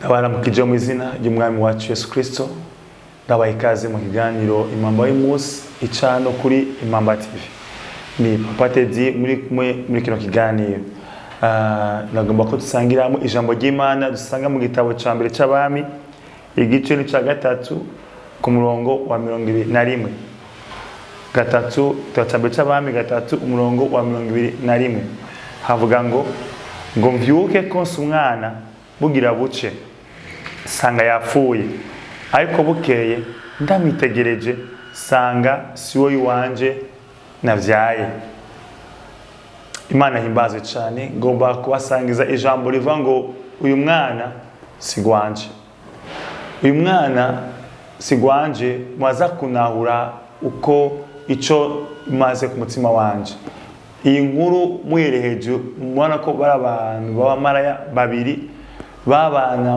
Ndabaramukije mu izina ry'Umwami wacu Yesu Kristo. Ndabaha ikaze mu kiganiro Impamba y'umunsi icano kuri Impamba TV. Ni Papa Teddy muri kumwe muri kino kiganiro. Nagomba ko dusangiramo ijambo ry'Imana dusanga mu gitabo ca mbere c'Abami, igice ni ca gatatu, ku murongo wa 21. Gatatu, igitabo ca mbere c'Abami 3, umurongo wa 21, havuga ngo mvyuke konsa umwana bugira buce, sanga yapfuye. Ariko bukeye ndamwitegereje, sanga si we iwanje navyaye. Imana himbazwe cyane. Ngomba kubasangiza ijambo rivuga ngo uyu mwana si gwanje, uyu mwana si gwanje. Mwaza kunahura uko ico maze ku mutima wanje. Iyi nkuru muhereye hejuru, mubona ko bari abantu b'abamaraya babiri babana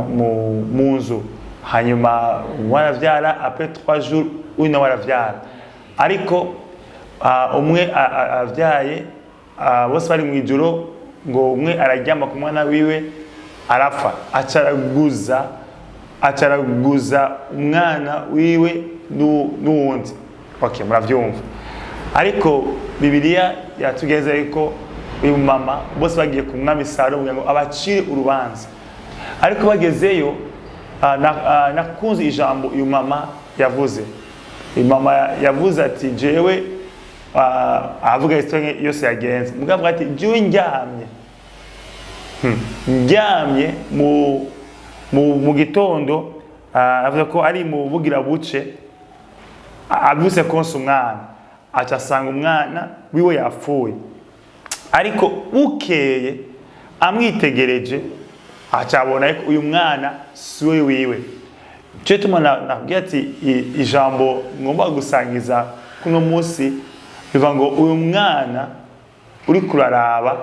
mu nzu. Hanyuma umwe aravyara, après 3 jours uyu nawe aravyara. Ariko umwe avyaye, bose bari mu ijoro, ngo umwe araryama ku mwana wiwe arapfa, aca araguza umwana wiwe n'uwundi. Okay, muravyumva. Ariko Bibiliya yatugeza yuko uyu mama bose bagiye ku mwami Salomo kugira ngo abacire urubanza. Ariko bagezeyo, nakunze ijambo uyu mama yavuze. Uyu mama yavuze ati jewe, avuga histoire yose yagenze, mugabo avuga ati jewe ndyamye, ndyamye mu gitondo, avuga ko ari mu bugira buce, avyutse konsa umwana, aca asanga umwana wiwe yapfuye. Ariko bukeye amwitegereje, acabona ko uyu mwana si we wiwe. Cyo tuma nakubwiye ati ijambo ngomba gusangiza kuno munsi biva ngo uyu mwana uri kuraraba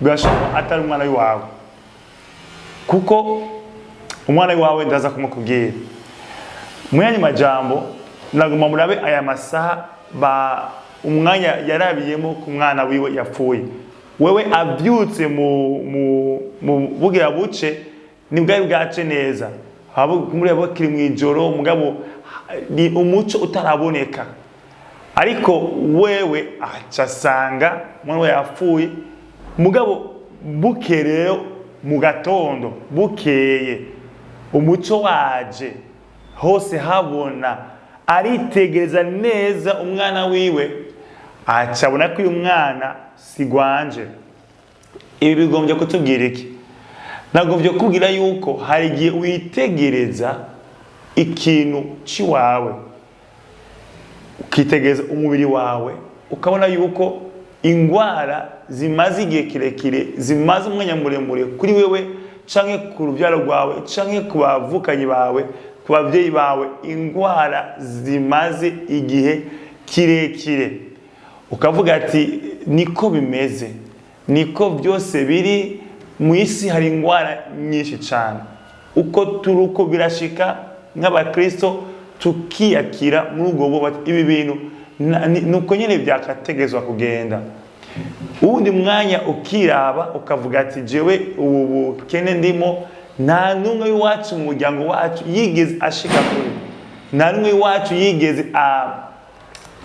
birashoboka atari umwana w'iwawe, kuko umwana w'iwawe ndaza kumukubwira mu yandi majambo. Nagomba murabe aya masaha ba umwanya yarabiyemo ku mwana wiwe yapfuye. Wewe abyutse mu bugira buce, nibwari bwace neza, muri bakiri mu ijoro, mugabo ni umuco utaraboneka. Ariko wewe aca asanga umwana we yapfuye. Mugabo buke rero mu gatondo, bukeye umuco waje hose habona, aritegereza neza umwana wiwe, aca abona ko uyu mwana si gwanje. Ibi bigombye kutubwira iki? Nagombye kubwira yuko hari igihe witegereza ikintu cy'iwawe, ukitegereza umubiri wawe, ukabona yuko ingwara zimaze igihe kirekire, zimaze umwanya muremure kuri wewe canke ku rubyaro rwawe canke ku bavukanyi bawe, ku babyeyi bawe, ingwara zimaze igihe kirekire, ukavuga ati niko bimeze, niko byose biri mu isi. Hari ingwara nyinshi cyane uko turi, uko birashika nk'abakristo tukiyakira muri ubwo bwoba, ati, ibi bintu nuko nyine byakategezwa kugenda. Uwundi mwanya ukiraba ukavuga ati jewe ubu bukene ndimo, nta n'umwe w'iwacu mu muryango wacu yigeze ashika kure, nta n'umwe w'iwacu yigeze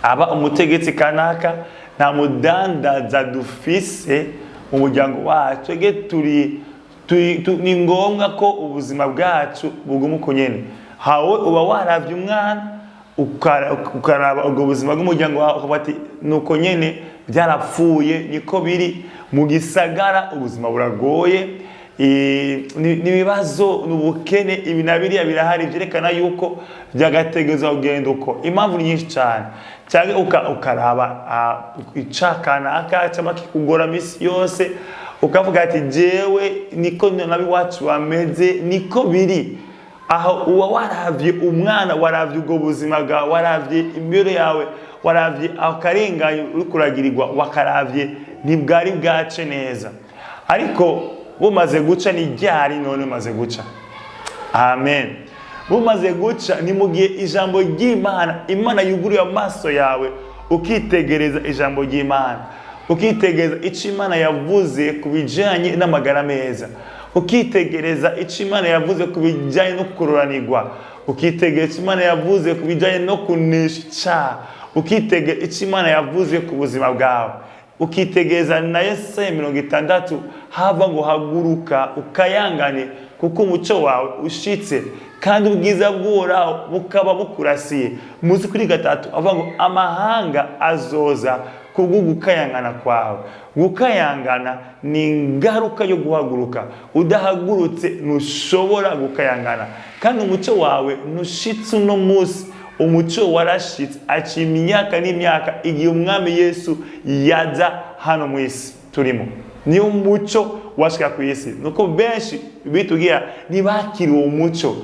aba umutegetsi kanaka, nta mudandaza dufise mu muryango wacu. Twebwe ni ngombwa ko ubuzima bwacu buguma uko nyene. Hawe uba waravye umwana, ukaraba ubwo buzima bw'umuryango wawe, ukavuga ati nuko nyene byarapfuye, niko biri mu gisagara, ubuzima buragoye, n'ibibazo, n'ubukene, ibi na biriya birahari byerekana yuko byagategerezwa kugenda uko. Impamvu ni nyinshi cyane. Cyangwa ukaraba icakanaka cyangwa kikugora misi yose, ukavuga ati jewe niko nabiwacu bameze, niko biri. Aho uba waravye umwana, waravye ubwo buzima bwawe, waravye imibereho yawe, waravye akarengane uri kuragirirwa, wakaravye ntibwari bwace neza. Ariko bumaze guca, ni ryari none bumaze guca? Amen. Bumaze guca ni mu gihe ijambo ry'Imana, Imana yuguruye amaso yawe, ukitegereza ijambo ry'Imana, ukitegereza icyo Imana yavuze ku bijyanye n'amagara meza. Ukitegereza icyo Imana yavuze ku bijyanye no kuroranirwa, ukitegereza icyo Imana yavuze ku bijyanye no kunesha icyaha, ukitegereza icyo Imana yavuze ku buzima bwawe, ukitegereza na Yesaya 60 hava ngo haguruka ukayangane kuko umuco wawe ushitse kandi ubwiza bw'Uhoraho bukaba bukurasiye. Munsi kuri 3 avuga ngo amahanga azoza kubwo gukayangana kwawe. Gukayangana ni ingaruka yo guhaguruka. Udahagurutse ntushobora gukayangana, kandi umuco wawe ntushitse uno munsi. Umuco warashitse aciye imyaka n'imyaka igihe umwami Yesu yaza hano mu isi turimo. Niyo umuco washika ku isi, nuko benshi bitubwira ntibakire uwo muco.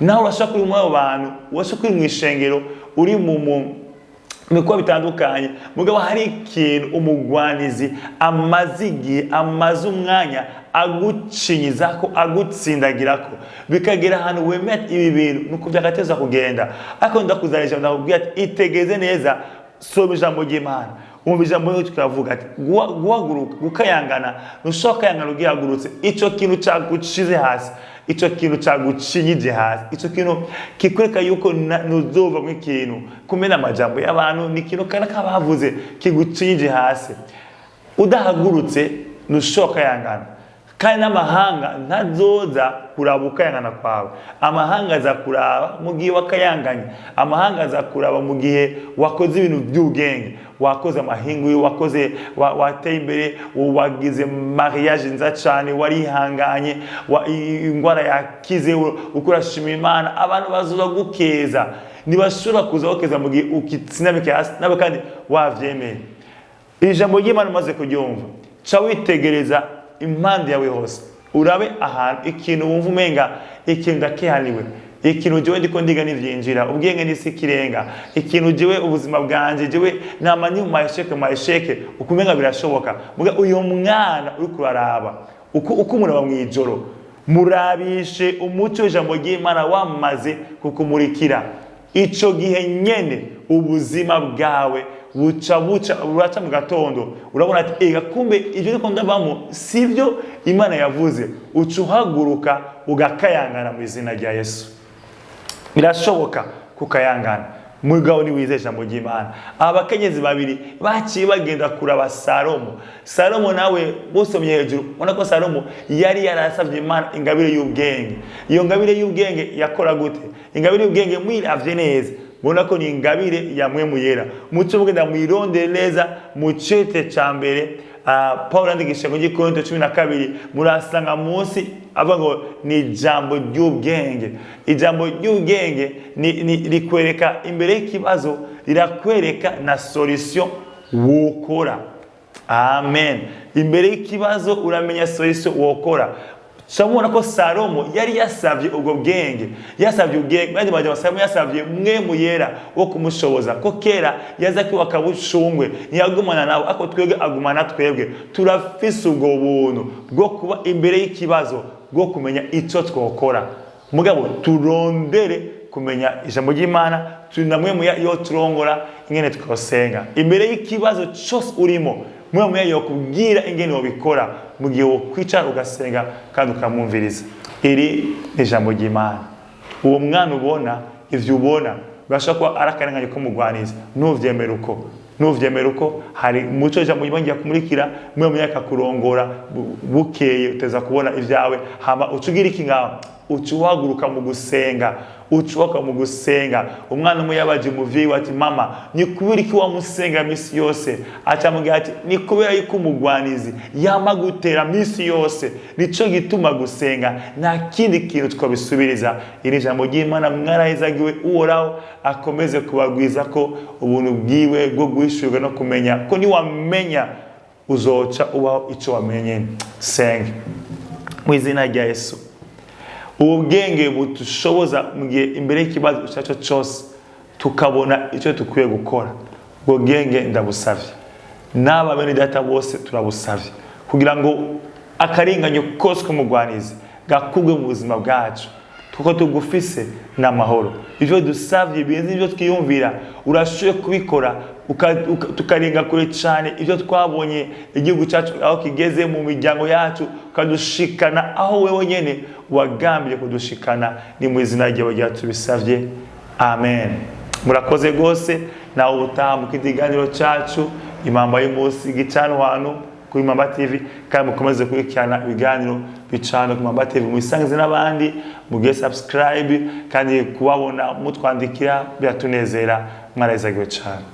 Nawe urashobora kuri muri abo bantu, urashobora kuri mu ishengero, uri mu bikorwa bitandukanye, mugabo hari ikintu umugwanizi amaze igihe, amaze umwanya agucinyizako, agutsindagirako, bikagera ahantu wemera ibi bintu nuko byakateza kugenda. Ariko ndakuzanije, ndakubwira ati itegeze neza, soma ijambo ry'Imana, umva ijambo ryo tukavuga ati guhaguruka, gukayangana, ntushobora kukayangana ugihagurutse. Ico kintu cagucize hasi, ico kintu cagucinyije hasi, ico kintu kikwereka yuko ntuzova mu ikintu, kumena amajambo y'abantu ni ikintu kana kabavuze kigucinyije hasi. Udahagurutse ntushobora kukayangana, kandi n'amahanga ntazoza kuraba ukayangana kwawe. Amahanga aza kuraba mu gihe wakayanganye, amahanga aza kuraba mu gihe wakoze ibintu by'ubwenge, wakoze amahingu, wakoze wateye imbere, wagize mariage nziza cyane, warihanganye, ingwara yakize, ukurashima Imana. Abantu bazoza gukeza, ntibashobora kuza gukeza mu gihe ukitsinamike hasi nawe kandi wavyemeye. Ijambo ry'Imana umaze kuryumva, ca witegereza impande yawe hose, urabe ahantu ikintu wumva umenga ikintu ndakihaniwe, ikintu jewe ndiko ndiga nivyinjira, ubwenge n'isi kirenga, ikintu jewe ubuzima bwanje jewe nama ni mu mayesheke, mu mayesheke, ukumenga birashoboka. Muga uyu mwana uri kuraraba uko umuraba mw'ijoro, murabishe umuco w'ijambo ry'Imana wamaze kukumurikira. Ico gihe nyene ubuzima bwawe buca buca buraca mu gatondo, urabona ati ega kumbe ibyo ndiko ndabamo sivyo Imana yavuze. Uca uhaguruka ugakayangana mu izina rya Yesu. Birashoboka kukayangana mugabo ni wizeye ijambo ry'Imana. Abakenyezi babiri baciye bagenda kuraba Salomo. Salomo nawe busomye hejuru ubona ko Salomo yari yarasavye Imana ingabire y'ubwenge. Iyo ngabire y'ubwenge yakora gute? Ingabire y'ubwenge mwiravye neza mbona ko ni ingabire ya Mpwemu Yera. Muce mugenda mwirondere neza mu cete ca mbere, Paulo yandikisha mu Gikorinto 12, murasanga munsi avuga ngo ni ijambo ry'ubwenge. Ijambo ry'ubwenge ni rikwereka imbere y'ikibazo, rirakwereka na solution wokora. Amen. Imbere y'ikibazo uramenya solution wokora. Mubona ko Salomo yari yasavye ubwo bwenge, yasavye ubwenge, kandi baje Salomo yasavye Mpwemu Yera wo kumushoboza, ko kera yaza kubaka bushungwe ntiyagumana nawe, ariko twebwe agumana twebwe. Turafise ubwo buntu bwo kuba imbere y'ikibazo, bwo kumenya ico twokora. Mugabo turondere kumenya ijambo ry'Imana, turi na Mpwemu yo turongora ingene twosenga. Imbere y'ikibazo cyose urimo, Mpwemu yokubwira ingene wobikora mu gihe wokwicara ugasenga kandi ukamwumviriza. Iri ni ijambo ry'Imana. Uwo mwana ubona, ivyo ubona birashobora kuba ari akarengane k'umugwanizi. Nuvyemera uko, nuvyemera uko, hari umuco ijambo ry'Imana rigiye kumurikira, Mpwemu akakurongora bukeye uteza kubona ivyawe. Hama uca ugira iki ngaho? Uca uhaguruka mu gusenga, uca uhaguruka mu gusenga. Umwana umwe yabaje umuvyeyi we ati mama, ni kubera iki wamusenga misi yose? Aca amubwira ati ni kubera yuko umugwanizi yama gutera misi yose, nico gituma gusenga nta kindi kintu twabisubiriza. Iri jambo ry'Imana mwarahezagiwe, Uhoraho akomeze kubagwiza ko ubuntu bwiwe bwo guhishurirwa no kumenya ko niwamenya uzoca ubaho ico wamenye. Senge mu izina rya Yesu. Ubu bwenge butushoboza mu gihe imbere y'ikibazo icyo ari cyo cyose tukabona icyo dukwiye gukora. Ubwo bwenge ndabusavye, n'aba bene data bose turabusavye, kugira ngo akarenganyo kose k'umugwanizi gakubwe mu buzima bwacu. Kuko tugufise n'amahoro, ivyo dusavye birenze ibyo twiyumvira, urashoboye kubikora, tukarenga kure cyane ibyo twabonye igihugu cyacu aho kigeze mu miryango yacu, ukadushikana aho wewe nyene wagambiriye kudushikana. Ni mu izina ryawe rya tubisavye, amen. Murakoze rwose. Nawe ubutaha mu kindi kiganiro cyacu, Impamba y'Umunsi, gicano hantu kuri Mamba TV. Kandi mukomeze gukurikirana ibiganiro bicano kuri Mamba TV, mubisangize n'abandi, mugire subscribe. Kandi kubabona mutwandikira biratunezera. Mwarahizagiwe cyane.